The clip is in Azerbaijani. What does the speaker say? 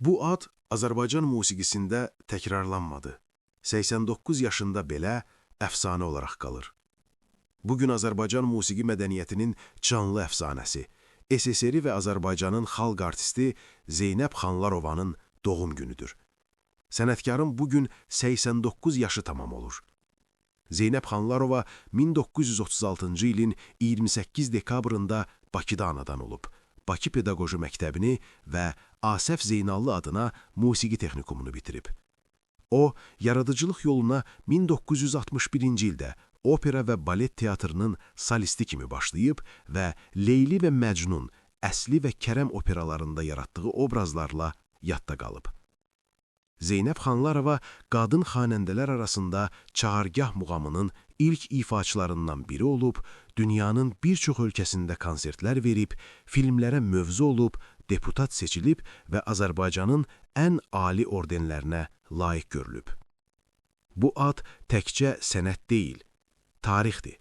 Bu ad Azərbaycan musiqisində təkrarlanmadı. 89 yaşında belə əfsanə olaraq qalır. Bu gün Azərbaycan musiqi mədəniyyətinin canlı əfsanəsi, SSR və Azərbaycanın xalq artisti Zeynəb Xanlarovanın doğum günüdür. Sənətkarın bu gün 89 yaşı tamam olur. Zeynəb Xanlarova 1936-cı ilin 28 dekabrında Bakıda anadan olub. Bakı Pedaqoji Məktəbini və Asəf Zeynallı adına musiqi texnikumunu bitirib. O, yaradıcılıq yoluna 1961-ci ildə opera və balet teatrının solisti kimi başlayıb və Leyli və Məcnun, Əsli və Kərəm operalarında yaratdığı obrazlarla yadda qalıb. Zeynəb Xanlarova qadın xanəndələr arasında Çahargah muğamının ilk ifaçılarından biri olub, dünyanın bir çox ölkəsində konsertlər verib, filmlərə mövzu olub, deputat seçilib və Azərbaycanın ən ali ordenlərinə layiq görülüb. Bu ad təkcə sənət deyil, tarixdir.